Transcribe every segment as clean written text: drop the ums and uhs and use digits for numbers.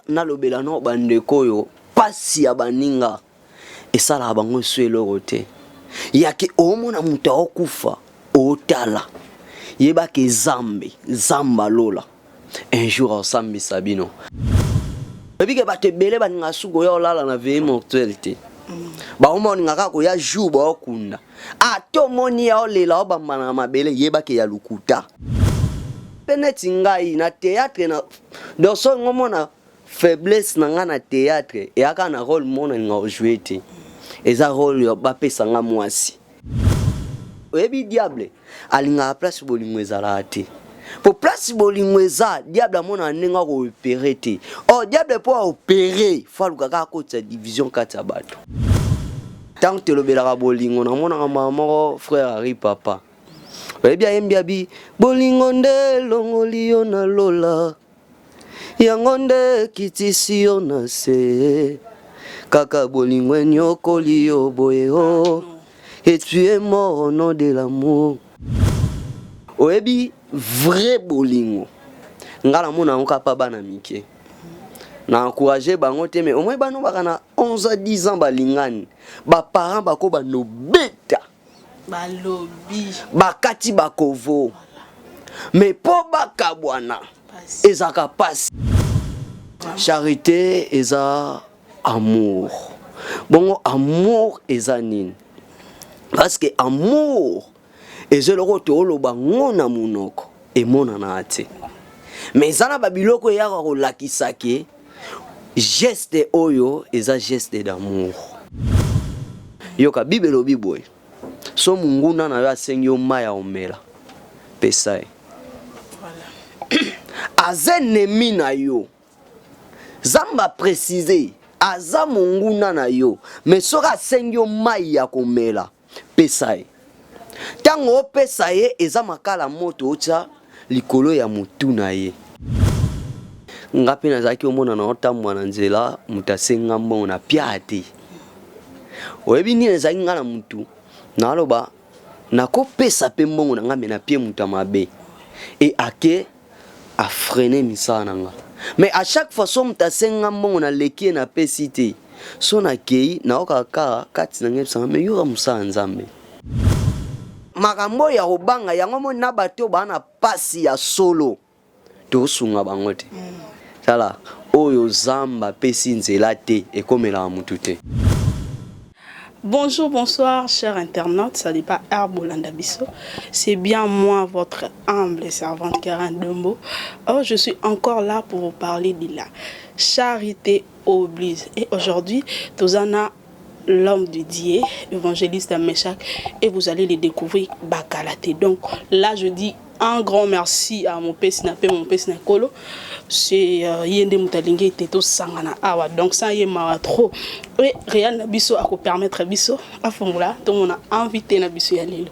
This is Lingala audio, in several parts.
Nalobela nao bandeko oyo pasi ya baninga esalaka bango esu eloko te yake omona moto aokufa otala yebake zambe zamba lola un jour aosambisa bino. Oyebi ke bato ebele balingaka su koya olala na veille mortuelle te, bango balingaka kaka koya jour baokunda. Ata omoni ya olela obambana na mabele, yebake ya lokuta. Mpe neti ngai na théâtre na donc soki ngomona faiblesse na ngai na théâtre eyaka na rôle moko nalinga kojouer te, eza rôle ya bapesa nga mwasi. Oyebi diable alingaka place bolingo ezalaka te, po place bolingo eza diable amonaka ndenge akoopérer te. Or diable mpo aopérer fo aluka kaka akotisa division kati ya bato. Ntango tolobelaka bolingo, namonaka mama moko, frère Ari papa, oyebi ayembi abi bolingo nde elongoli yo na lola, yango nde ekitisi yo na se, kaka bolingo enyokoli yo boye o et tu es mort au nom de l'amour. Oyebi vrai bolingo nga namona yango kaka bana mike, na encourage bango te, mais au moins bano baka na 11 à 10 ans balingani, baparent bako banobeta. Balobi. Bakati bakovo, mais mpo bakabwana ezalaka pasi. Charité eza amour. Bongo amour eza nini? Parce que amour eza eloko tooloba ngo na monoko emonana te, mais eza na babiloko eyaka kolakisa ke geste oyo eza geste d'amour. Yoka, Bible elobi boye: so monguna na yo asengi yo mai ya omela, pesa ye. Aza ennemi na yo, Nzambe aprécise aza monguna na yo, mais soki asengi yo mai ya komela, pesa ye. Ntango opesa ye, eza makala moto otya likolo ya motu na ye. Nga mpe nazalaki omona na otambwa na nzela, moto asenga mbongo na pia te. Oyebi nini ezalaki nga na motu naloba? Nakopesa mpe mbongo na nga, me napie moto ya mabe e ake afreiner misala na nga. Mais à chaque fois so moto asenga mbongo, naleki ye, napesi te. So nakei, naokaka kaka kati na ngai ebisanga me yoka mosala ya Nzambe. Makambo oyo ya kobanga yango moni na bato oyo baa na pasi ya solo, tosunga bango te. Tala oyo Nzambe apesi nzela te, ekomelaka motu te. Bonjour, bonsoir, chers internautes, ça n'est pas Herbolanda Bisso. C'est bien moi, votre humble servante Karen Dumbo. Oh, je suis encore là pour vous parler de la charité oblige. Et aujourd'hui, nous en avons l'homme de Dieu, évangéliste Meshach, et vous allez le découvrir Bakalaté. Donc là, je dis un grand merci à mon père Sinape, mon père Sinakolo. C'est ye nde moto alingi ete tosangana awa, donc sans ye mawa trop. Et réal na biso akopermettre biso afongola tomona invité na biso ya lelo.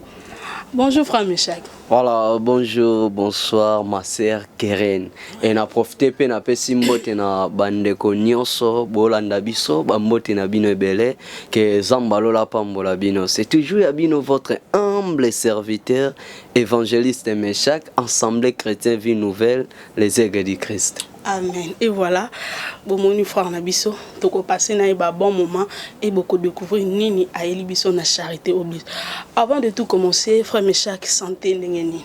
Bonjour frère Meshach. Voilà, bonjour, bonsoir ma sœur Keren. Et na profité pe na pesi mbote na bandeko nyonso bolanda biso, bambote na bino ebele, que Nzambe alola pambola bino. C'est toujours ya bino votre humble serviteur évangéliste Meshach, Assemblée chrétien Vie Nouvelle, les Aigles du Christ. Amen. Et voilà, bomoni frère na biso, tokopasser na ye ba bon moment et beaucoup découvrir nini ayeli biso na charité oblige. Avant de tout commencer, frère Meshach, santé ndenge nini?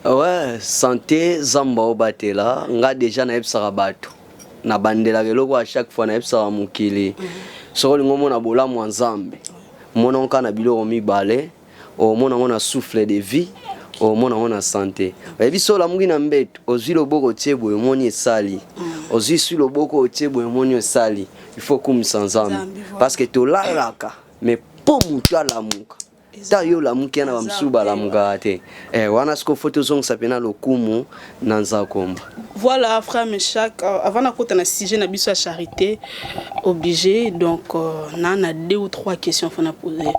Ouais, santé Nzambe obatela nga. Déjà nayebisaka bato, nabandelaka eloko à chaque fois, nayebisaka mokili: soki olingi omona bolamu ya Nzambe, mona ngo kaka na biloko mibale. Omona ngo na souffle de vie, omona ngo na santé. Oyebi so olamuki na mbeto, ozwi loboko otie boye, omoni esali, ozwi swi loboko otie boye, omoni esali, il faut kumisa Nzambe. Nzambe, voilà. Parce que tolalaka, mais mpo moto alamuka ta yo olamuki ya na bamosusu balamukaka te. Wana sikoyo fo tozongisa mpena lokumu na Nzakomba. Voilà, frère Meshach, avant nakota na sujet na biso ya charité obligé, donc na deux ou trois questions faut na poser.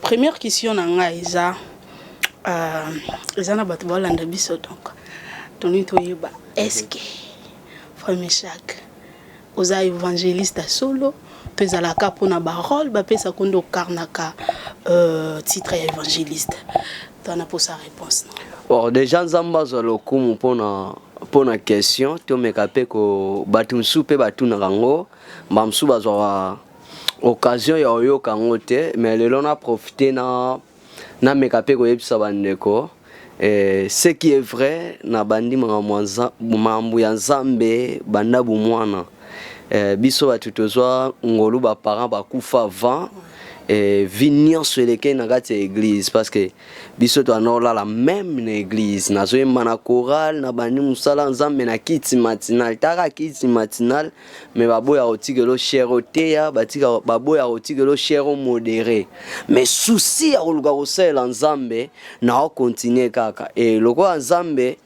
Première question na ngai eza eza na bato balanda biso, donc tolingi toyeba: est-ce que frère Meshach oza évangéliste solo to ezalaka mpona barole bapesaka nde okarnaka titre ya évangéliste? Twana mposa réponse. Bon, déjà Nzambe azwa lokumu mpona Mpona question, tomeka mpe ko bato mosusu mpe batunaka yango, bamosusu bazwaka occasion ya koyoka yango te, mais lelo na profite na nameka mpe koyebisa bandeko. Ce qui est vrai, na bandi makambo ya Nzambe banda bomwana. Biso bato tozwa ngolu, baparent bakufa avant. Vie nyonso elekei na kati ya église, parce que biso toanda kolala même na église. Nazoyemba na chorale, na bandi mosala Nzambe na kiti matinal, taka kiti matinal, mais baboya kotikela chaire oteya, batika baboya kotikela chaire omodéré. Mais souci ya koluka kosalela Nzambe, na okontinue kaka. E lokola Nzambe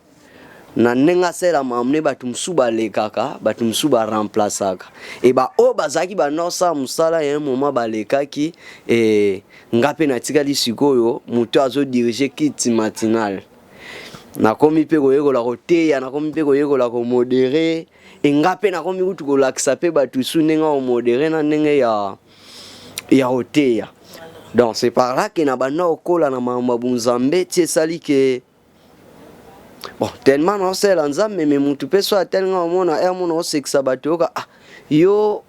na ndenge asalela makambo ne, bato mosusu balekaka, bato mosusu baremplaçaka. E baoyo bazalaki banda kosala mosala ya un moment balekaki, e nga mpe natikali. Sikoyo moto azodirige kiti matinal, nakomi mpe koyekola koteya, nakomi mpe koyekola komodérer. E nga mpe nakomi kutu kolakisa mpe bato su ndenge ya komodérer na ndenge ya koteya. Donc c'est par là ke na banda kokola na makambo ya bunzambe. Ti esali ke bon, tellement naosalela Nzambe, mais mutu mpe so atelinga omona ere mona osekisa bato, yoka: "Ah, yo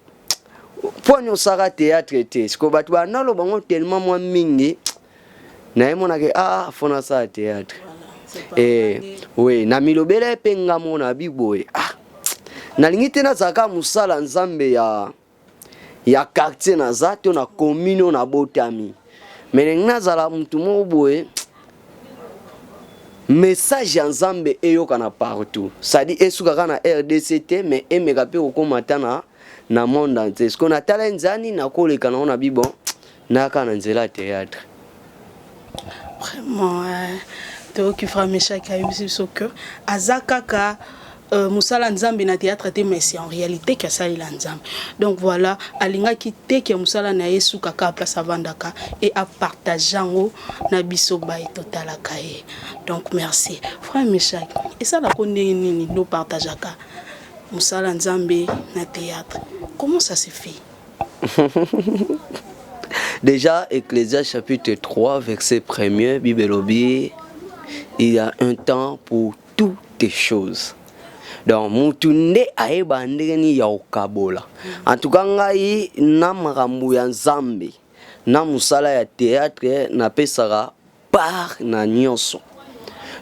mponi osaka théâtre te?" Siko bato banaloba bango tellement mwa mingi, nayemonake: "Ah, fo nasala théâtre." Oui, na milobela ye mpe nga moko na biboye: "Ah, nalingi te nazalaka mosala Nzambe ya quartier naza to na commune oyo nabotami, mais ndenge nazala mutu moko boye, message ya Nzambe eyokana partout, c'est-à-dire esukaka na RDC te, mais emeka mpe kokóma ata na monde entier." Siko natala nzela nini nakoleka nango na bi bon, nayaka na nzela ya théâtre. Vraiment, toyoki frère Meshak ayebisi biso que aza kaka mosala Nzambe na théâtre te, mais c'est en réalité ke asalela Nzambe. Donc voilà, alingaki te ke mosala na ye suka kaka place avandaka e apartage yango na biso baye totalaka ye. Donc merci, frère Meshak. Esalako ndenge nini nde opartageaka mosala Nzambe na théâtre? Comment ça se fait? Déjà, Ecclésiaste chapitre 3, verset 1er, Bible elobi: "Il y a un temps pour toutes les choses." Donc, mutu nde ayeba ndenge nini ya kokabola. En tout cas, ngai na makambo ya Nzambe na mosala ya théâtre, napesaka part na nyonso.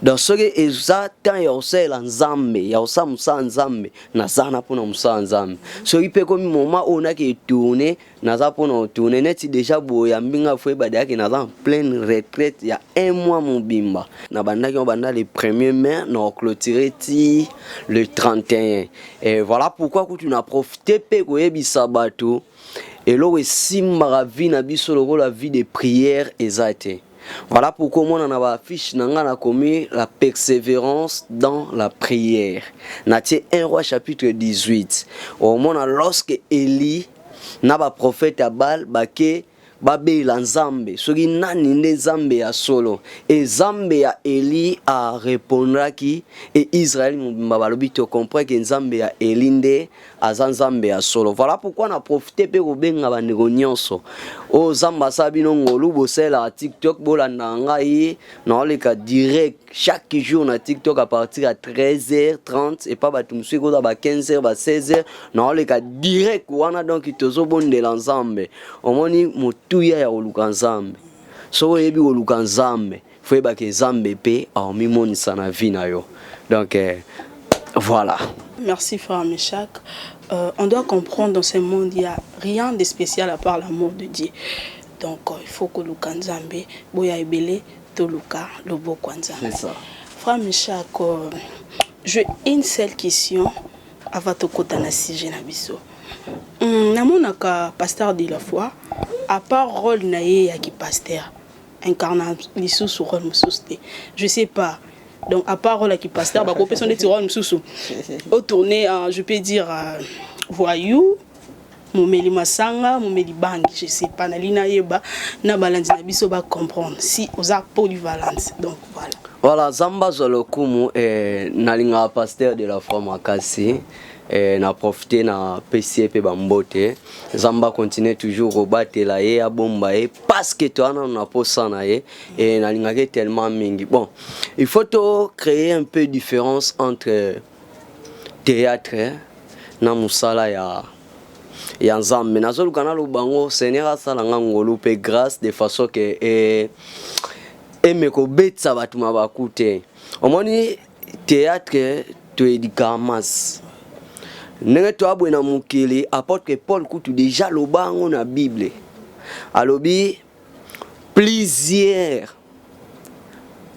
Donc soki eza temps ya kosalela Nzambe, ya kosala mosala Nzambe, naza na mpona mosala Nzambe. Soki mpe komi moment oyo naki etourne, naza mpona kotourne. Neti déjà boye ya mbinga fo eyebada yaki, naza en pleine retraite ya un mois mobimba. Nabandaki yango banda le 1er mai, na oclôture ti le 31. Et voilà pourquoi kutu na profite mpe koyebisa bato, eloko esimbaka vie na biso lokola vie de prière eza te. Voilà pourquoi omona na baaffiche na ngai nakomi "La persévérance dans la prière". Natie 1 Roi chapitre 18. Omona lorsque Eli na baprophète ya Baal bake babela Nzambe soki nani nde Nzambe ya solo, e Nzambe ya Eli arepondraki, e Israele mobimba balobi: "Tocomprend ke Nzambe ya Eli nde aza Nzambe ya solo." Voilà pourquoi na profite mpe kobenga bandeko nyonso oyo Nzambe asala bino ngolu, bosalelaka TikTok, bolandaka ngai, naoleka direct chaque jour na TikTok à partir ya 13h30. Epa bato mosusu ekoza ba 15h, ba 16h, naoleka direct wana. Donc tozobondela Nzambe. Omoni motuya ya koluka Nzambe? Soki oyebi koluka Nzambe, fo oyebaka Nzambe mpe aomimonisa na vie na yo. Donc voilà. Merci, frère Meshach. On doit comprendre, dans ce monde, il n'y a rien de spécial à part l'amour de Dieu. Donc il faut que luka Nzambe, boya ebele, toluka loboko Nzambe. C'est ça. Frère Meshach, j'ai une seule question avant tokota na sujet na biso. Namonaka pasteur de la foi, à part rôle na ye ya ki pasteur, incarne lisusu rôle mosusu te. Je sais pas. Donc à part rôle ya ki pasteur, bakopesa neti rôle mosusu otourner, je peux dire voyou, momeli masanga, momeli bangi, je sais pas. Nali nayeba na balandi na biso bacomprendre si oza polyvalente. Donc voilà. Voilà, Nzambe azwa lokumu. Nalingaka pasteur de la foi makasi. Na profite napesi ye mpe bambote. Nzambe akontinue toujours kobatela ye, abomba ye, parce que toza nano na posa na ye. E nalingaki tellement mingi. Bon, il faut to créer un peu différence entre théâtre na mosala ya Nzambe. Nazoluka naloba yango, Seigneur asala nga ngolu mpe grâce de façon ke eme kobetisa bato mabaku te. Omoni, théâtre toéduquaka masse ndenge toabwe na mokili. Apôtre Paul kutu déjà aloba yango na Bible, alobi plusieurs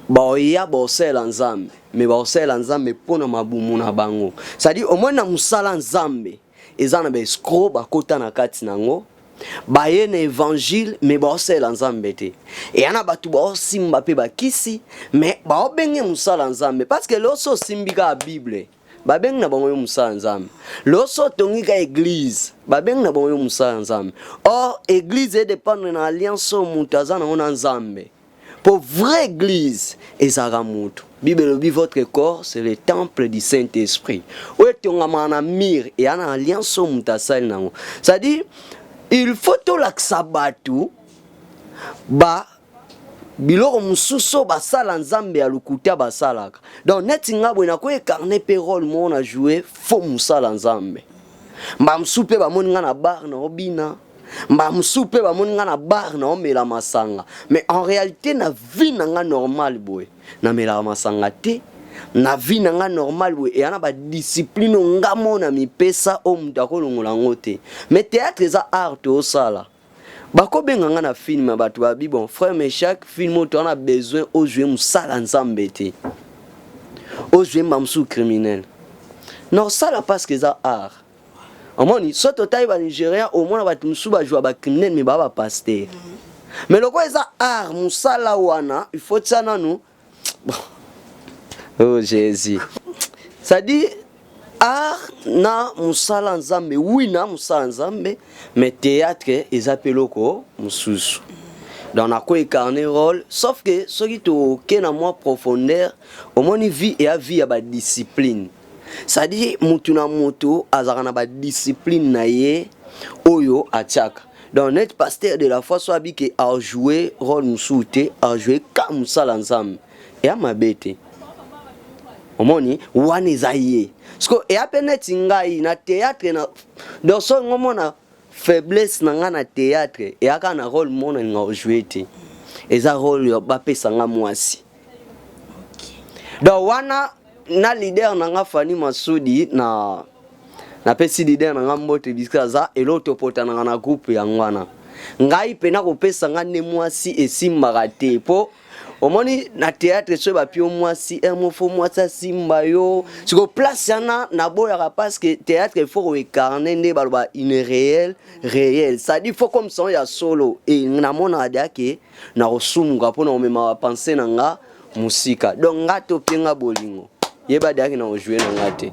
baoya baosalela Nzambe, me baosalela Nzambe mpona mabumu na bango. C'est-à-dire, omoni, na mosala Nzambe eza na baescrocs bakota na kati nango, baye na évangile me baosalela Nzambe te. Eya na bato baosimba mpe bakisi, me baobenge mosala Nzambe, parce que loso osimbi kaka Bible, babengi na bango yo mosala Nzambe. Loso otongi ka église, babengi na bango yo mosala Nzambe. Or église edépendre na alliance oyo moto aza nango na Nzambe. Po vraie église ezalaka moto. Bible elobi: "Votre corps, c'est le temple du Saint-Esprit." Oyo etongamaka na mur eya na alliance oyo moto asali nango. C'est-à-dire, il faut tolakisa bato ba biloko mosusu oyo basala Nzambe ya lokuta basalaka. Donc neti nga boye, nakoincarner mpe rôle moko na joue faux mosala Nzambe. Mba mosusu mpe bamoni nga na bar na obina, mba mosusu mpe bamoni nga na bar na omela masanga, mais en réalité, na vie na nga normal boye, namelaka masanga te. Na vie na nga normal boye, eya na badiscipline oyo nga mo na mipesa, oyo moto akolongola yango te. Mais théâtre eza art toosala. Bakobenga nga na film ya bato babi: "Bon, frère Meshak, film oyo toza na besoin ojouer mosala Nzambe te, ojouer mba mosusu criminel." Naosala parce que eza art. Omoni, so totali Banigérien, omona bato mosusu bajouer bacriminel, me baa bapasteur. Mais lokola eza art, mosala wana il faut tia nanu. Oh Jésus, c'est-à-dire art na mosala Nzambe, oui, na mosala Nzambe, mais théâtre eza mpe eloko mosusu. Donc nakoincarner rôle, sauf que soki toke na mwa profondeur, omoni, vie eya vie ya badiscipline. C'est-à-dire, mutu na moto azalaka na badiscipline na ye oyo atiaka. Donc net pasteur de la foi, so abi ke ajouer rôle mosusu te, ajouer ka mosala Nzambe, eya mabe te. Omoni, wana eza ye. Siko eya mpe neti ngai na théâtre na, donc so ngomona faiblesse na ngai na théâtre, eya kaka na rôle moko nalinga ojouer te, eza rôle ya bapesa nga mwasi. Donc wana na leader na nga Fani Masudi, na napesi leader na nga mbote bisika aza. Eloko topotanaka na groupe yango wana, ngai mpena kopesa nga nde mwasi esimbaka te. Mpo omoni, na théâtre, soki bapi yo mwasi mo fo mwasi asimba yo. Siko place wana naboyaka, parce que théâtre, il faut koincarner nde baloba une réel réel, c'est-à-dire faut comme son ya solo. E namonaka deya ke nakosumuka mpo na komema bapense na nga mosika. Donc nga topenga bolingo, yeba deyaki na kojouer na nga te.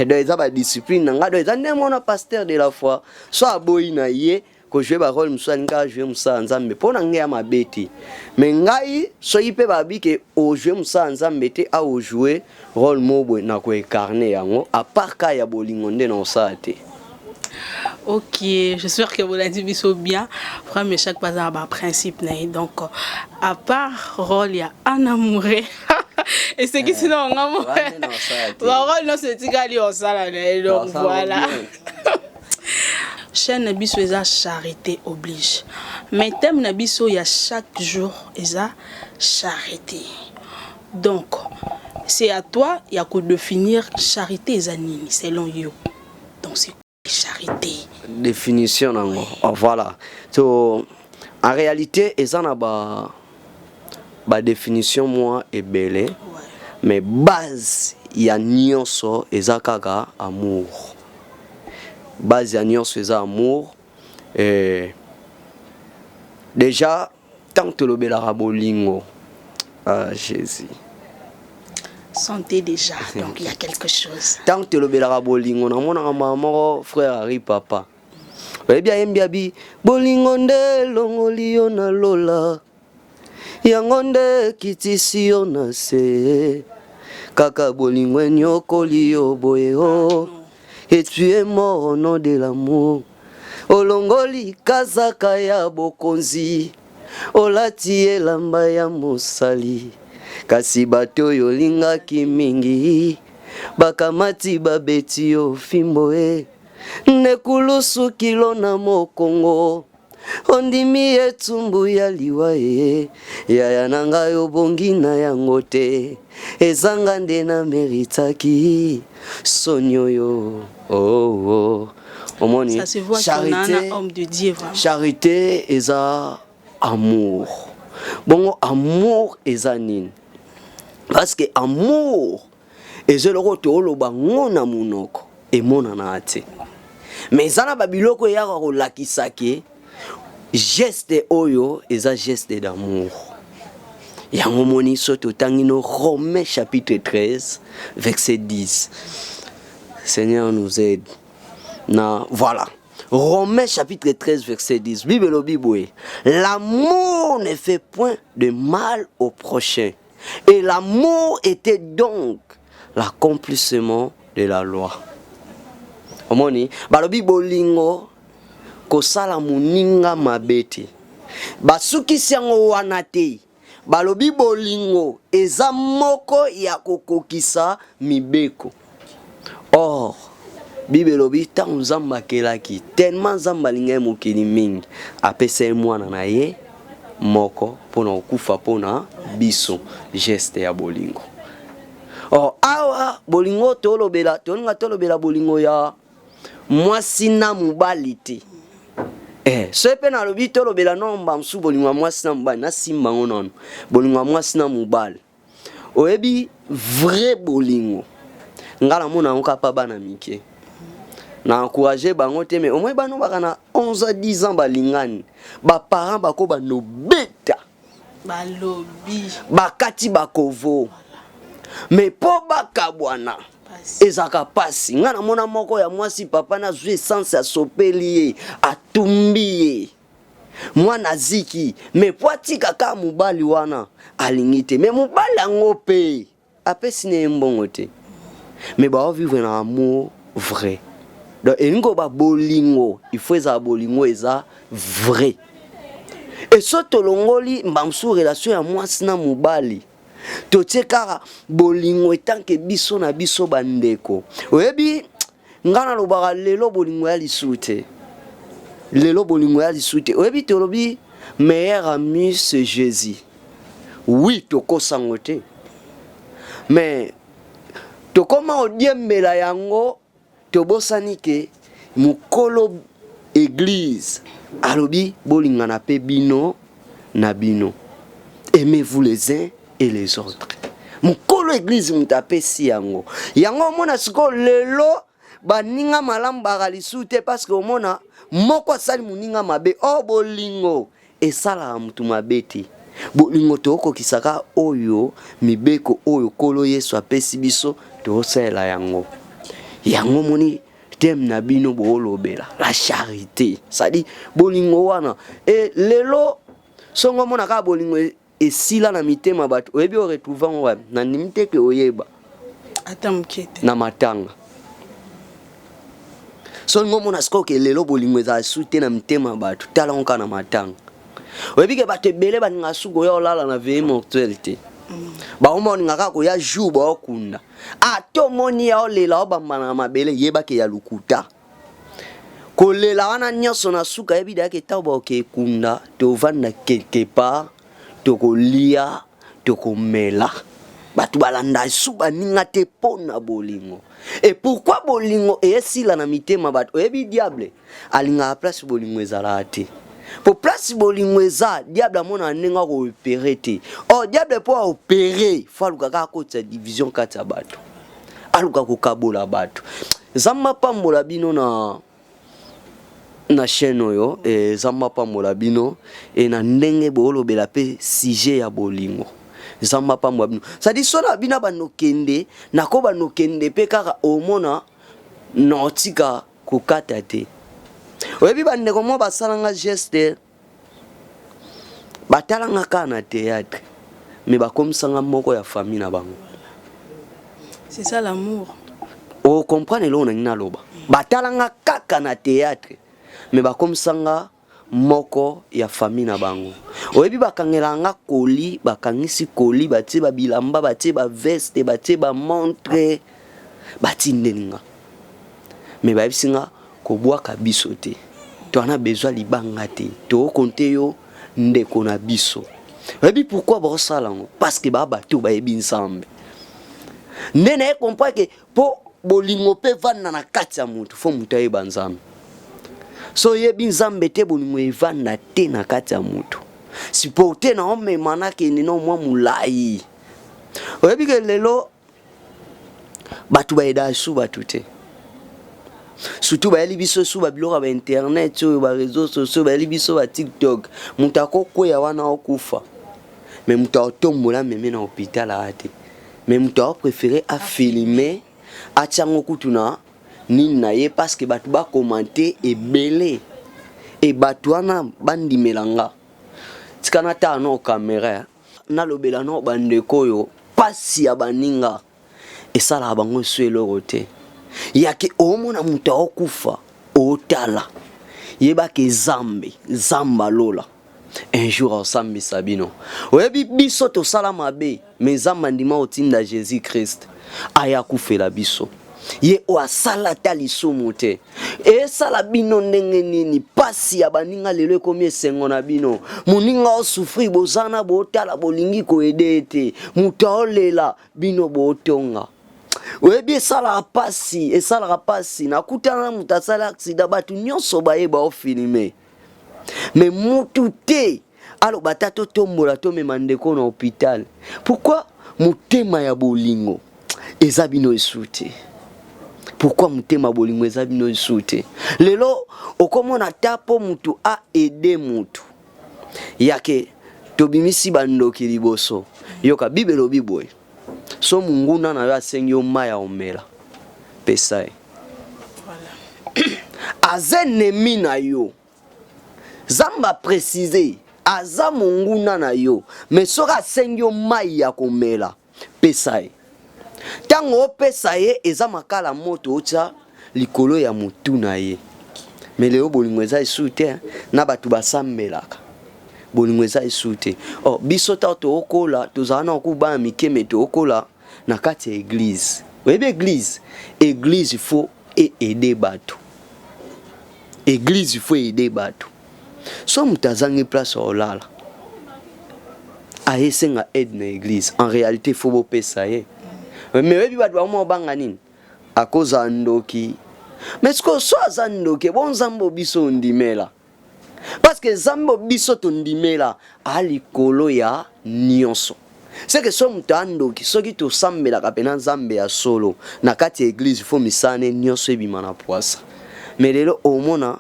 Donc eza badiscipline na nga. Donc eza nde mona pasteur de la foi, so aboyi na ye kojouer barôle mosusu, alingi ajouer mosala Nzambe, mpo na ngai ya mabe te. Me ngai soki mpe babi ke ojouer mosala Nzambe te, a ojouer rôle moko boye, na koincarner yango, à part ka ya bolingo nde na kosala te. Ok, j'espère que vous l'avez dit bien. Frère Meshak baza ba principe na ye. Donc à part rôle ya un amoureux et c'est qui sinon nga mo. Ba rôle non, c'est tikali osala na ye. Donc voilà. Chaîne na biso eza Charité oblige. Mais thème na biso ya chaque jour eza charité. Donc c'est à toi ya ko définir charité eza nini selon yo. Donc c'est charité? Définition nango, oh, voilà. So en réalité eza na ba badéfinition mwa ebele, mais base ya nyonso eza kaka amour. Base ya nyonso eza amour. Déjà tant tolobelaka bolingo, ah Jésus. Santé déjà, donc il y a quelque chose. Tant tolobelaka bolingo, namonaka mama moko, frère Ari Papa, oyebi, ayembi abi: "Bolingo nde elongoli yo na lola, yango nde ekitisi yo na se, kaka bolingo enyokoli yo boye o, et tu es mort au nom de l'amour. Olongoli kazaka ya bokonzi, olati elamba ya mosali, kasi bato oyo olingaki mingi." Bakamati babeti yo fimbo e Nekulusu kilo na mokongo Ondimi etumbu ya liwa e Yaya na ngai obongi na yango te Ezanga nde na meritaki soni oyo oh, oh. Omoni Ça se voit qu'on a un homme de Dieu vraiment. Charité eza amour. Bongo amour eza nini? Parce que amour eza eloko tooloba ngo na monoko emonanaka te. Mais eza na babiloko eyaka kolakisa ke geste oyo eza geste d'amour. Yango moni so totangi no Romains chapitre 13 verset 10. Seigneur nous aide. Na voilà. Romains chapitre 13 verset 10. Bible elobi boye. L'amour ne fait point de mal au prochain. Et l'amour était donc l'accomplissement de la loi. Omoni, balobi bolingo kosala moninga mabe te. Basukisi yango wana te. Balobi bolingo eza moko ya kokokisa mibeko. Or, Bible elobi ntango Nzambe akelaki, tellement Nzambe alingaki mokili mingi, apesa ye mwana na ye moko mpo na kokufa mpo na biso, geste ya bolingo. Or, awa bolingo tolobela, tolinga tolobela bolingo ya mwasi na mobali te. Eh, soki mpe nalobi tolobela no mba mosusu bolingo ya mwasi na mobali, nasimba yango nano bolingo ya mwasi na mobali. Oyebi vrai bolingo, nga namona yango kaka bana mike na encourage bango te, mais au moins bano baka na 11 à 10 ans balingani, baparent bako banobeta Balobi. Bakati bakovo, mais mpo bakabwana ezalaka mpasi. Ngai namona moko ya mwasi, papa nazwi essence, asopeli ye, atumbi ye, mwana aziki, mais po atika kaka mobali wana alingi te. Mais mobali yango mpe apesi na ye mbongo te, mais baovivre na amour vrai. Donc elingi koba bolingo, il faut ezala bolingo eza vrai. E so tolongoli mba mosusu relation ya mwasi na mobali, totie kaka bolingo etanke biso na biso bandeko. Oyebi, ngai nalobaka lelo bolingo ya lisu te, lelo bolingo ya lisu te. Oyebi, tolobi meilleur ami c'est Jésus. Oui, tokosango te, mais tokoma odiembela yango, tobosani ke mokolo église alobi bolingana mpe bino na bino, aimez-vous les uns et les autres. Mokolo église moto apesi yango. Yango omona sikoyo lelo baninga malamu baka lisusu te, parce que omona moko asali moninga mabe. O bolingo esalaka motu mabe te. Bolingo tokokisaka oyo mibeko oyo Nkolo Yesu apesi biso, tokosalela yango. Yango moni thème na bino boolobela la charité, c'est-à-dire bolingo wana. E lelo songo omona kaka bolingo esila na mitema bato. Oyebi, oretrouve yango wapi? Nandimi te ke oyeba. Ata moke te. Na matanga. So olingi omona sikoyo ke lelo bolingo ezala su te na mitema bato, tala ngo kaka na matanga. Oyebi ke bato ebele balingaka su koya olala na veillée mortuaire te. Bango balingaka kaka koya jour baokunda. Ata omoni ya olela, obambana na mabele, yebake ya lokuta. Kolela wana nyonso na suka, yebi dayake ntango baoke ekunda, tovanda quelque part, tokolia, tokomela. Bato balanda su baninga te mpo na bolingo. Et pourquoi bolingo eyesila na mitema bato? Oyebi, diable alingaka place bolingo ezalaka te, po place bolingo eza, diable amonaka ndenge akoopérer te. Or diable mpo aopérer, faut aluka kaka akotisa division kati ya bato, aluka kokabola bato. Nzambe apambola bino na chaîne oyo. Nzambe apambola bino e na ndenge boolobela mpe sujet ya bolingo. Nzambe apambola bino. C'est-à-dire so na bino bandokende, nako bandokende mpe kaka omona naotika kokata te. Oyebi, bandeko moko basalanga geste, batalanga kaka na théâtre, mais bakomisanga moko ya famille na bango. C'est ça l'amour. Ocomprendre eloko nangi naloba? Batalanga kaka na théâtre, mais bakomisanga moko ya famille na bango. Oyebi, bakangelaka nga koli, bakangisi koli, batie babilamba, batie baveste, batie bamontre. Batindeli nga, mais bayebisi nga kobwaka biso te, toza na besoin libanga te, tokokonte yo ndeko na biso. Oyebi pourquoi baosala yango? Parce que baa bato bayebi Nzambe. Nde naye comprendre ke mpo bolingo mpe evanda na kati ya motu, faut motu ayeba Nzambe. So oyebi Nzambe te, bolingo evanda te na kati ya motu. Supporte na omema nakende na mwa molai. Oyebi ke lelo bato bayedaka su bato te, surtout bayeli biso su babiloko ya bainternet oyo, baréseaux sociaux, bayeli biso baTikTok. Moto akokweya wana, okufa, mais moto akotombola meme na hôpital aya te, mais moto akopréféré afilme, atiango kutu na nini na ye, parce que bato bakomante ebele. E bato wana bandimela nga, tika natala no caméra, nalobela no bandeko oyo pasi ya baninga esalaka bango so eloko te. Yake omona moto akokufa, otala, yebaka Nzambe, Nzambe alola un jour aosambisa bino. Oyebi, biso tosala mabe, mais Nzambe andima otinda Jésus Christ aya kufela biso, ye oyo asala ata lisumu te. Esala bino ndenge nini? Pasi ya baninga lelo ekomi esengo na bino. Moninga osouffrir, boza na botala, bolingi koaider ye te. Moto aolela, bino botonga. Oyebi, esalaka pasi, esalaka pasi. Nakutana na moto asala accident, bato nyonso bayeba ofilme, mais mutu te aloba ata totombola, tomema ndeko na hôpital. Pourquoi motema ya bolingo eza bino esu te? Pourquoi motema bolingo eza bino esu te? Lelo okomona ata mpo mutu aaider mutu, yake tobimisi bandoki liboso. Yoka, Bible elobi boye: so monguna na yo asengi yo mai ya omela, pesa ye. Aza ennemi na yo, Nzambe aprécise, aza monguna na yo, mais soki asengi yo mai ya komela, pesa ye. Ntango opesa ye, eza makala moto otya likolo ya motu na ye. Mais lelo bolingo eza esu te na bato basambelaka, bolingo eza esu te. Oh, biso ntango tookola, tozala na koku bana mike, mais tookola na kati ya église. Oyebi église, église faut eaider bato, église faut aider bato. So moto azangi place ya kolala, ayesenga aide na église, en réalité faut bopesa ye. Mais oyebi, bato bango obanga nini? Akozala ndoki. Mais sikoyo so aza ndoki, bo Nzambe biso ondimela, parce que Nzambe biso tondimela aa likolo ya nyonso. Seke so moto andoki, soki tosambelaka mpena Nzambe ya solo na kati ya église, faut misala nyonso ebima na poisa. Mais lelo omona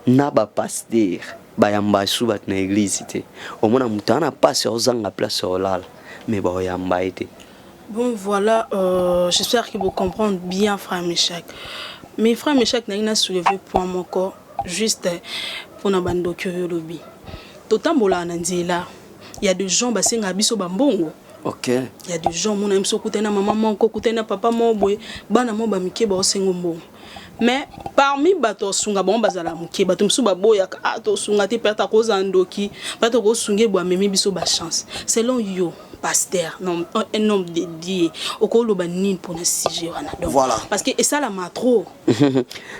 na bapasteur bayamba su bato na église te. Omona moto aza na mpasi, ozanga place ya olala, mais baoyamba ye te. Bon voilà, j'espère que vous comprenez bien, frère Meshach. Mais frère Meshach, n'a soulevé point moko juste pour na bandoki oyo lobi. Totambola na nzela. Il y a des gens basenga biso bambongo. Il y a des gens, mona biso kutana mama moko, kutana papa moko boye, bana mo ba mike ba osengo mbongo. Mais parmi bato osunga bango bazala moke, bato mosusu baboyaka: ah, tosunga te, peut-être akozala ndoki, peut-être okosunga eboye, amemi biso bachance. Selon yo, pasteur, non, un homme de Dieu, okoloba nini mpona sujet wana? Donc Voilà. parce que esalama trop.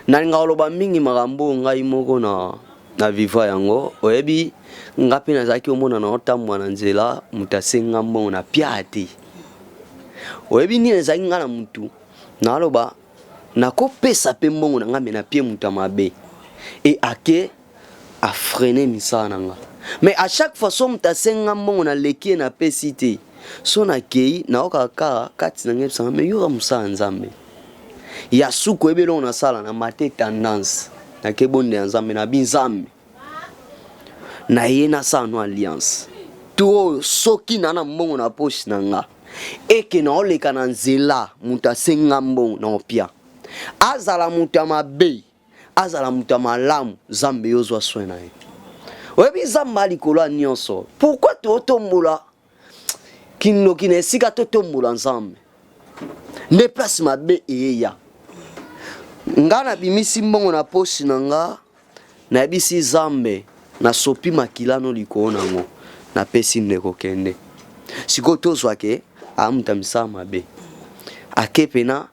Nalinga koloba mingi makambo oyo ngai moko na vivre yango. Oyebi, nga mpe nazalaki omona na otambwa na nzela, moto asenga mbongo na pia te. Oyebi nini ezalaki nga na mutu naloba nakopesa mpe mbongo na nga, mais na pie moto ya mabe e ake afreiner misala na nga. Mais à chaque fois so moto asenga mbongo, naleki ye, napesi te. So nakei, naokaka kaka kati na ngai ebisanga, mais yoka mosala Nzambe ya suku. Oyebi eloko nasala na mate tendance, nake bonde ya Nzambe, nabi Nzambe na ye, nasala no alliance to oyo soki na na mbongo na poche na nga, eke naoleka na nzela, moto asenga mbongo na opia, azala moto ya mabe, azala moto ya malamu, Nzambe yo ozwa soin na ye. Oyebi, Nzambe alikolo ya nyonso. Pourquoi totombola kindoki na esika totombola Nzambe? Nde place mabe eyeya. Nga nabimisi mbongo na poche na nga, nayebisi Nzambe, nasopi makila no likolo nango, napesi ndeko, kende sikoyo. Tozwake amuta misala mabe, ake pena.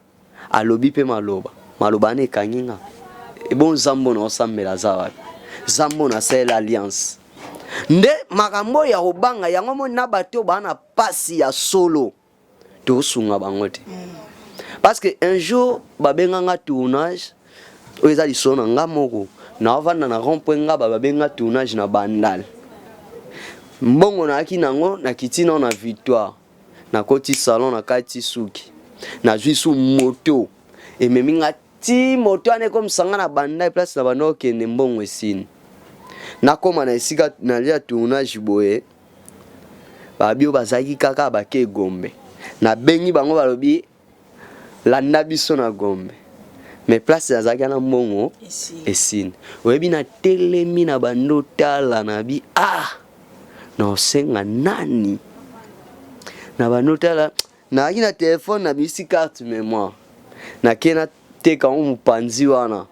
Alobi mpe maloba, maloba wana ekangi nga. Ebo Nzambe na osambela aza wapi? Nzambe na asalela alliance. Nde makambo ya kobanga yango moni na bato baa na pasi ya solo tosunga bango te. Parce que un jour babenga nga tournage oyo eza lisolo na nga moko, naovanda na rond point nga babenga tournage na Bandal. Mbongo nayaki nango nakiti nao na Victoire, nakoti salon nakati suki, nazwi su moto ememi nga ti moto wana ekomisa nga na Bandal place na banda okende mbongo esini. Nakóma na esika nalia tournage boye, babi oyo bazalaki kaka bake Gombe, nabengi bango balobi landa biso na Gombe, mais place nazalaki na mbongo esini. Oyebi natelemi na bando tala na bi ah naosenga nani na bando tala, nazalaki na telefone nabimisi carte mémoire, nake nateka yango mopanzi wana,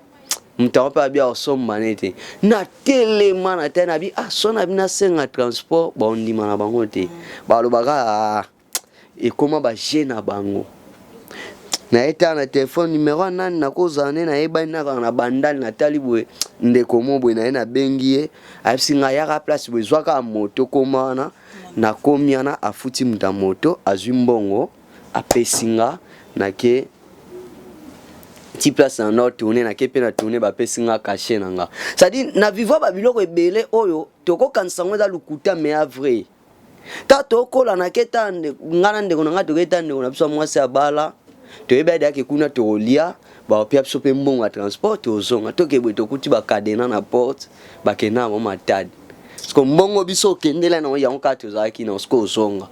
moto yango mpe abi akosomba nete. Natelema na te nabi ah so nabi nasenga transport baondima na bango te, balobaka ah ekóma baje na bango. Naye tala na telefone numero ya nani nakozala nde nayebani nakaka na Bandali. Natali boye ndeko mo boye naye, nabengi ye, ayebisi ngai yaka place boye, zwaka moto koma wana. Nakomi wana, afuti moto ya moto, azwi mbongo apesi nga, nake ti place na nord tourne, nake mpe na tourne, bapesi nga cachet na nga. C'est-à-dire na vivre babiloko ebele oyo tokokanisa yango eza lokuta, mais ya vrai. Ta tokola nake ta nga na ndeko na nga toke ta ndeko na biso ya mwasi abala, toyebi adeyaki kuna tokolia, baopia biso mpe mbongo ya transport, tozonga toke boye, tokuti bacadenas na porte, bakenda yango Matadi. Parce mbongo biso okendela nango yango kaka tozalaki na siko ozonga,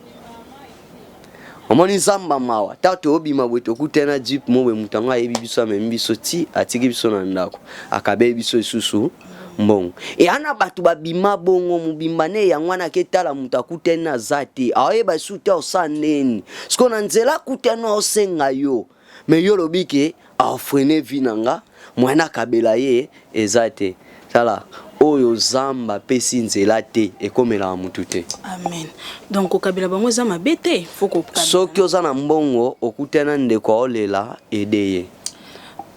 omoni Nzamba mawa. Ta toobima boye, tokutana na jeep mo boye, moto yango ayebi biso, amemi biso ti atiki biso na ndako, akabeli biso lisusu mbongo. Eya na bato babima bongo mobimba ne yango wana, aketala moto akutani aza te, aoyeba lisusu te osala ndeni. Siko na nzela akutani aosenga yo, mais yo olobi ke afreiner vie na nga, moyen akabela ye eza te. Tala oyo Nzambe apesi nzela te, ekomelaka motu te. Amen. Donc kokabela bango eza mabe te, faut kokabela. Soki oza na mbongo, okutana ndeko aolela, aide ye.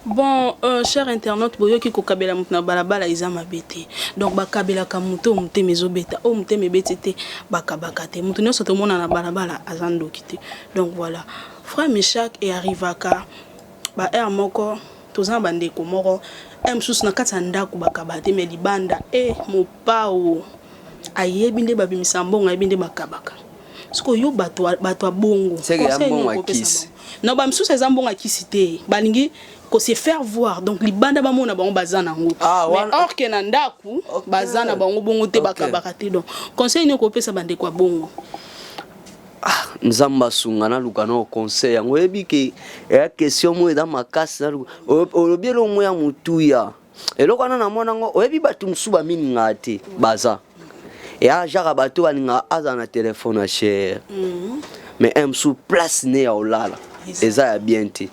Bon, cher internaute, boyoki, kokabela moto na balabala eza mabe te. Donc bakabelaka moto oyo motema ezobeta, oyo motema ebeti te bakabaka te. Moto nyonso tomona na balabala aza ndoki te. Donc voilà, frère Meshak, earrivaka baheure moko toza na bandeko moko e mosusu na kati ya ndako bakaba te, mais libanda e mopao ayebi nde babimisa mbongo, ayebi nde bakabaka. Sikoyo yo bato ya bongo, Seke ya conseil nini mbongo ya okopesa kisi. bango? Non, bamisusu eza mbongo ya kisi te, balingi ko se faire voir, donc libanda bamona bango baza nango, Ah, mais or ke na ndako baza na bango bongo te, bakabaka te. Donc conseil nini okopesa bandeko ya bongo? Ah, Nzambe asunga, naluka na conseil yango. Oyebi ke eya question moko eza makasi. Naluka olobi eloko moko ya motuya, eloko wana namona yango. Oyebi bato mosusu baminingaka te, baza eya jaka bato balingaka azala na telefone ya cher, mais un mosusu place ne ya olala eza ya bien te.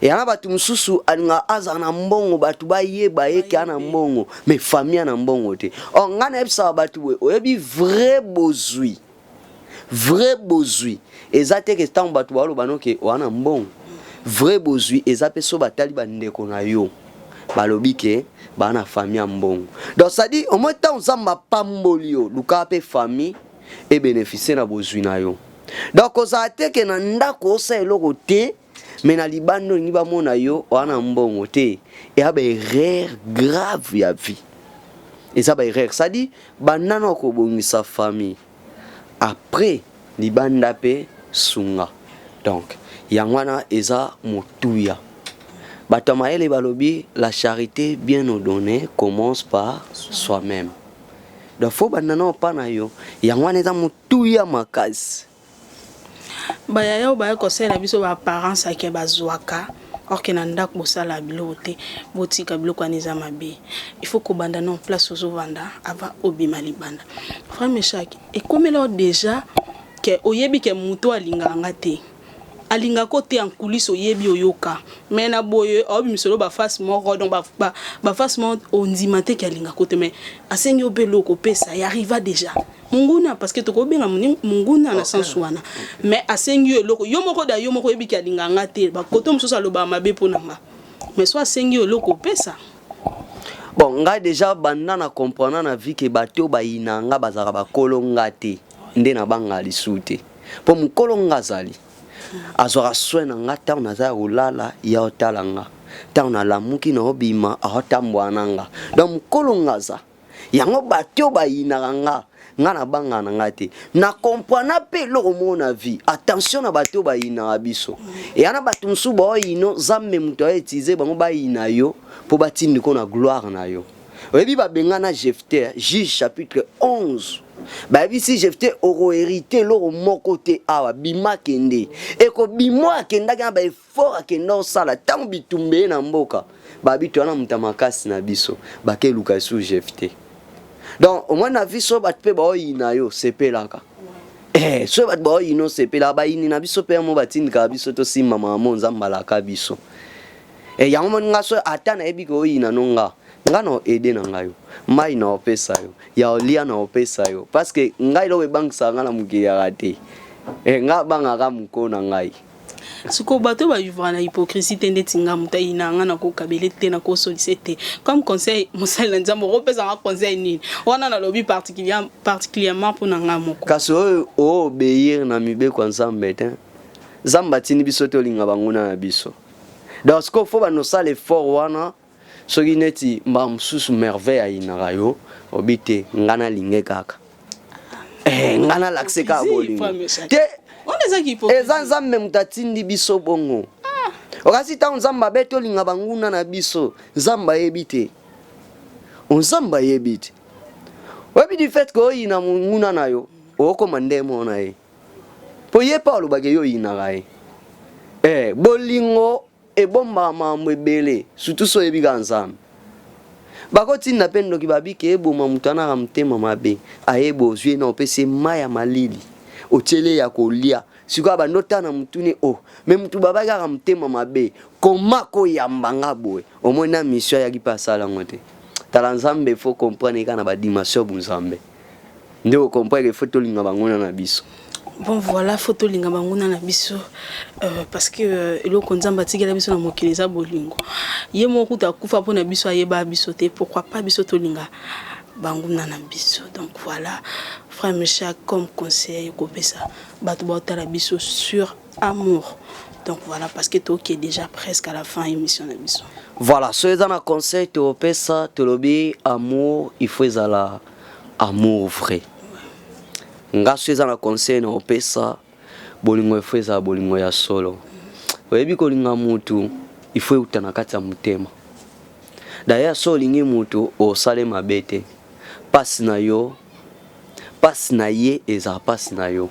Eya na bato mosusu alingaka azala na mbongo, bato bayeba ye ke na mbongo, mais famille na mbongo te. Or ngai nayebisaka bato boye, oyebi vrai bozwi, vrai bozwi eza te ke ntango bato baloba noke wana mbongo. Vrai bozwi eza mpe so batali bandeko na yo, balobi ke baa na famille ya mbongo. Donc c'est-à-dire au moins ntango Nzambe apamboli yo, lukaka mpe famille ebénéficie na bozwi na yo. Donc kozala te ke na ndako osala eloko te, mais na libanda olingi bamona yo wana mbongo te. Eya baerreur grave ya vie, eza baerreur. C'est-à-dire banda na kobongisa famille, après libanda mpe sunga. Donc yango wana eza motuya. Bato ya mayele balobi la charité bien ordonnée commence par soi-même. Donc faut banda na opa na yo, yango wana eza motuya makasi. Bayaya oyo baya kosalela biso baapparence ake bazwaka, or ke na ndako bosala biloko te, botika biloko wana, eza mabe. Il faut kobanda na place ozovanda avant obima libanda. Frère Meshak, ekomela yo déjà ke oyebi ke moto alingaka nga te? Alingaka yo te en coulisse, oyebi, oyoka, mais na boye aobimiselo baface moko. Donc baface moko ondima te ke alingaka te, mais asengi yo mpe eloko, opesa. Ya arriva déjà monguna, parce que tokobenga monguna na sens wana, mais asengi yo eloko, yo moko da yo moko oyebi ke alingaka nga te. Bakote mosusu alobaka mabe mpo na nga, mais so asengi yo eloko, opesa. Bon, ngai déjà banda na comprendre na vie ke bato bayina nga bazalaka bakolo nga te, nde nabangaka lisusu te, mpo mokolo nga azali, azwaka soin na nga. Ntango naza ya kolala, ya otala nga. Ntango nalamuki, na obima, aotambwana na nga. Donc mokolo nga aza yango, bato bayinaka nga, nga nabangaka na nga te. Na comprendre mpe eloko moko na vie: attention na bato bayinaka biso. Eya na bato mosusu baoyino, Nzambe moto autiliser bango bayina yo mpo batindiko na gloire na yo. Oyebi, babengana Jefte, Juge chapitre 11. Bayebisi Jefte: "Okohériter eloko moko te awa, bima, kende." Ekobima, akendaki na baeffort, akenda osala. Ntango bitumba ye na mboka, babi to wana moto ya makasi na biso, bakeluka esu Jefte. Donc omoi na vie, so bato mpe baoyina yo, sepelaka. So bato baoyina, osepelaka. Bayini na biso mpe yamo batindikaka biso tosimba mama Nzambe alaka biso. Yango moni nga, so ata nayebi ke oyina no nga, nga na oede na ngai yo, mai na opesa yo, ya olia na opesa yo, parce que ngai eloko ebangisaka nga na mokili yaka te. Nga abangaka moko na ngai. Sikoyo bato oyo bavivre na hypocrisie te, ndeti nga, moto ayina nga, nakokabele te, nakosolise te. Comme conseil, mosali na Nzambe, okopesanga conseil nini wana? Nalobi particulièrement mpo na nga moko. Kasi oyo oobéir na mibeko ya Nzambe te. Nzambe atindi biso tolinga banguna na biso. Donc sikoyo faut banosala effort wana. Soki neti mbala mosusu Merveille ayinaka yo, obi te, nga nalinge kaka, nga nalakise kaka bolingo te. Wana ezaki hypocrisie. Eza Nzambe moto atindi biso bongo. Okasi ntango Nzambe abe tolinga banguna na biso, Nzambe ayebi te, Nzambe ayebi te. Oyebi, du fait ke oyina monguna na yo, okokoma ndemo na ye, mpo ye mpe alobaka yo oyinaka ye. Bolingo ebombaka makambo ebele, surtout so oyebi kaka Nzambe. Bakotinda mpe ndoki, babiki eboma moto anaka motema mabe, ayeba ozwi ye na opesi ye mai ya malili, otieli ye ya kolia. Sikoyo bando otala na motuni o me motu babaki kaka motema mabe, koma koyamba nga boye, omoi na mission ayaki mpe asala yango te. Tala, Nzambe, faut comprendre kaka na badimension bunzambe nde ocomprendre, faut tolinga banguna na biso. Bon voilà, faut tolinga banguna na biso, parce que eloko Nzambe atikela biso na mokili eza bolingo. Ye moko kuta akufa mpona biso, ayeba biso te, pourquoi pas biso tolinga banguna na biso? Donc voilà, frère Michel, comme conseil kopesa bato baotala biso sur amour. Donc voilà, parce que toke déjà presque à la fin émission na biso. Voilà, so eza na conseil topesa, tolobi amour, il faut ezala amour vrai. Nga so eza na conseil na opesa, bolingo il faut ezala bolingo ya solo. Oyebi, kolinga mutu, il faut euta na kati ya motema. D'ailleurs, so olingi mutu, osale mabe te. Pasi na yo, pasi na ye, ezala pasi na yo.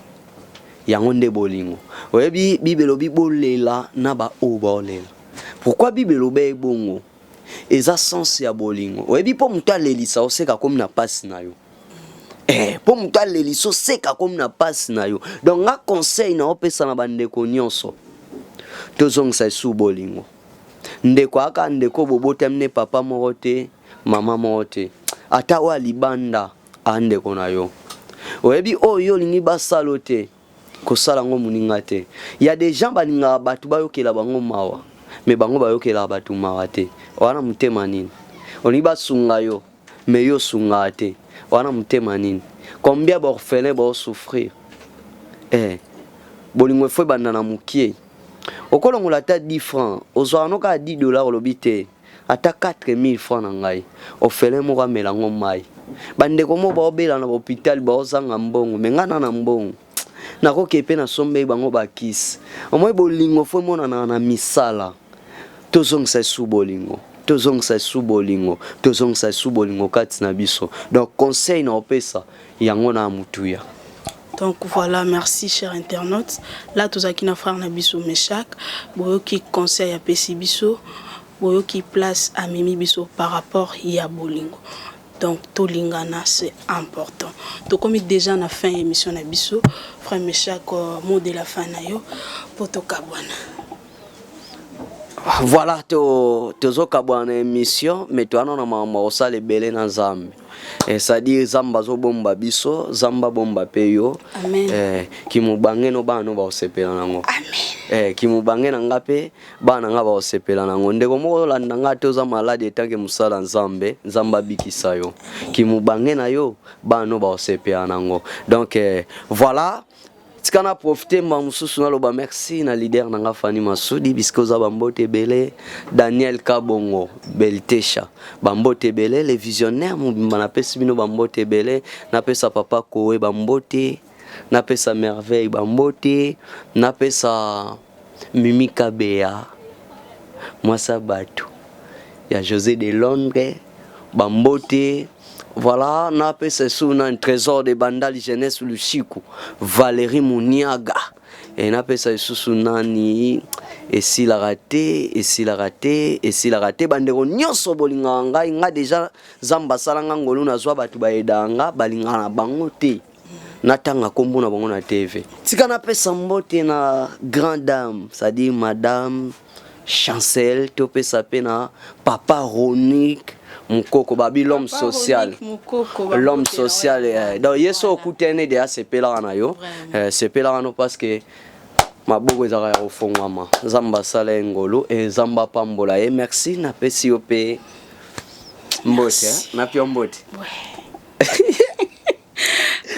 Yango nde bolingo. Oyebi, Bible elobi bolela na baoyo baolela. Pourquoi Bible elobi ebongo? Eza sens ya bolingo. Oyebi, mpo moto alelisa, oseka komi na pasi na yo. Mpo moto alelisa, oseka komi na pasi na yo. Donc nga conseil na opesa na bandeko nyonso, tozongisa esu bolingo. Ndeko aka ndeko, bobotami ne papa moko te, mama moko te, ata oyo alibanda andeko na yo. Oyebi, oyo olingi basala te, kosala yango moninga te. Ya des gens balingaka bato bayokela bango mawa, me bango bayokelaka bato mawa te. Wana motema nini? Olingi basunga yo, me yo osungaka te, wana motema nini? Combien baorphelin baosouffrir? Bolingo efo ebanda na mokie. Okolongola ata 10 francs, ozwaka no kaka 10 dollar, olobi te, ata 4000 francs na ngai, orphelin moko amela yango mai. Bandeko moko baobela na bahôpital, baozanga mbongo, me ngai na mbongo nakoki mpe nasombeli bango bakisi. Omoi, bolingo fo emonanaka na misala. Tozongisa esu bolingo, tozongisa esu bolingo, tozongisa esu bolingo kati na biso. Donc conseil na opesa yango na mutuya. Donc voilà, merci cher internaute. Là, tozalaki na frère na biso Meshak. Boyoki conseil apesi biso, boyoki place amemi biso par rapport ya bolingo. Donc tolingana, c'est important. Tokomi déjà na fin ya émission na biso. Frère Meshak, mot de la fin na yo po tokabwana. Voilà, to tozokabwana na émission, mais towana na makambo ya kosala ebele na Nzambe. C'est-à-dire Nzambe azobomba biso, Nzambe abomba mpe yo. Amen. Kimobange no bana no bakosepela nango. Amen. Kimobange na nga mpe bana na nga bakosepela nango. Ndeko moko olanda nga te, oza malade, etanke mosala Nzambe, Nzambe abikisa yo. Kimobange na yo, bana no bakosepela nango. Donc voilà, tika na profite mba mosusu naloba merci na leader na nga Fani Masudi, bisika oza, bambote ebele. Daniel Kabongo Beltesha, bambote ebele. Le visionnaire mobimba, napesi bino bambote ebele. Napesa papa Kowe bambote, napesa Merveille bambote, napesa Mimi Kabeya, mwasa bato ya José de Londres, bambote. Voilà, napesa esu na Trésor de Bandal Jeunesse Lusiku, Valérie Muniaga. E napesa lisusu nani, esilaka te, esilaka te, esilaka te. Bandeko nyonso bolingaka ngai, nga déjà Nzambe asalanga ngolu, nazwa bato bayedaka nga, balingaka na bango te natanga nkombo na bango na TV. Tika napesa mbote na grande dame, c'est-à-dire madame Chancel. Topesa mpe na papa Ronique Mokoko, babi l'homme social, l'homme social. Donc ye so okutani de asepelaka na yo, sepelaka no, parce que maboko ezalaka ya kofongwama. Nzambe asala ye ngolu e Nzambe apambola ye. Merci, napesi yo mpe mbote, napi yo mbote.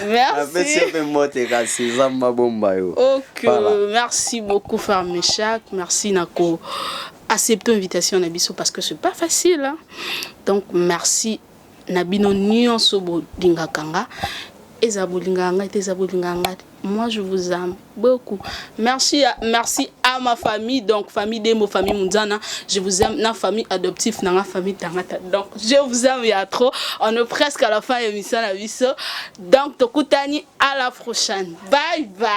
Merci. Napesi yo mpe mbote, kasi Nzambe abomba yo. Ok, voilà. Merci beaucoup, frère Meshak. Merci nako accepter l'invitation na biso parce que c'est pas facile, hein? Donc merci na bino nyonso bolingaka nga. Eza bolingaka nga te, eza bolingaka nga. Moi, je vous aime beaucoup. Merci, merci à ma famille, donc famille Demo, famille Munzana, je vous aime, na famille adoptive, na famille Tangata. Donc je vous aime, il y a trop. On est presque à la fin de l'émission na biso. Donc tokutani à la prochaine. Bye bye.